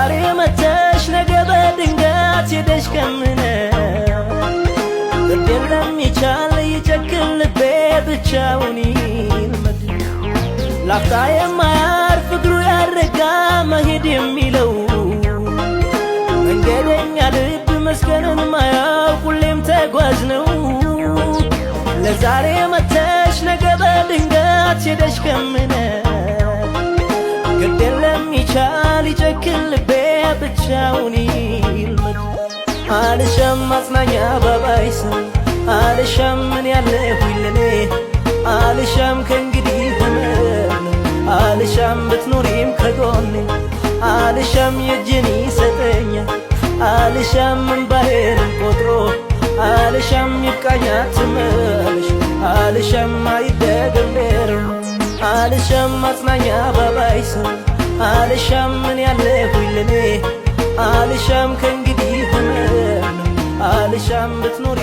ለዛሬ መተሽ ነገ በድንገት ሄደሽ ከምነ ግድ የለም ይቻል ይጨክን ልቤ ብቻውን ይልመድ። ላፍታ የማያርፍ እግሩ ያረጋ መሄድ የሚለው መንገደኛ ልብ መስገንን ማያውቅ ሁሌም ተጓዥ ነው። ለዛሬ መተሽ ነገ በድንገት ሄደሽ ከምነ ግድ የለም ይቻል ይጨክን ልቤ ብቻውን ይልመድ። አልሻም ማጽናኛ ባባይ ሰው፣ አልሻም ምን ያለሁኝ ለኔ፣ አልሻም ከእንግዲህ ህመም፣ አልሻም ብትኖሪም ከጎኔ፣ አልሻም የእጅን ይሰጠኛል፣ አልሻም እምባዬንም ቆጥሮ፣ አልሻም ይብቃኝ አትመለሽ፣ አልሻም አይደገም ሌላው። አልሻም ማጽናኛ ባባይ ሰው፣ አልሻም ምን ያለሁኝ ለኔ፣ አልሻም ከእንግዲህ ህመም፣ አልሻም ብትኖሪ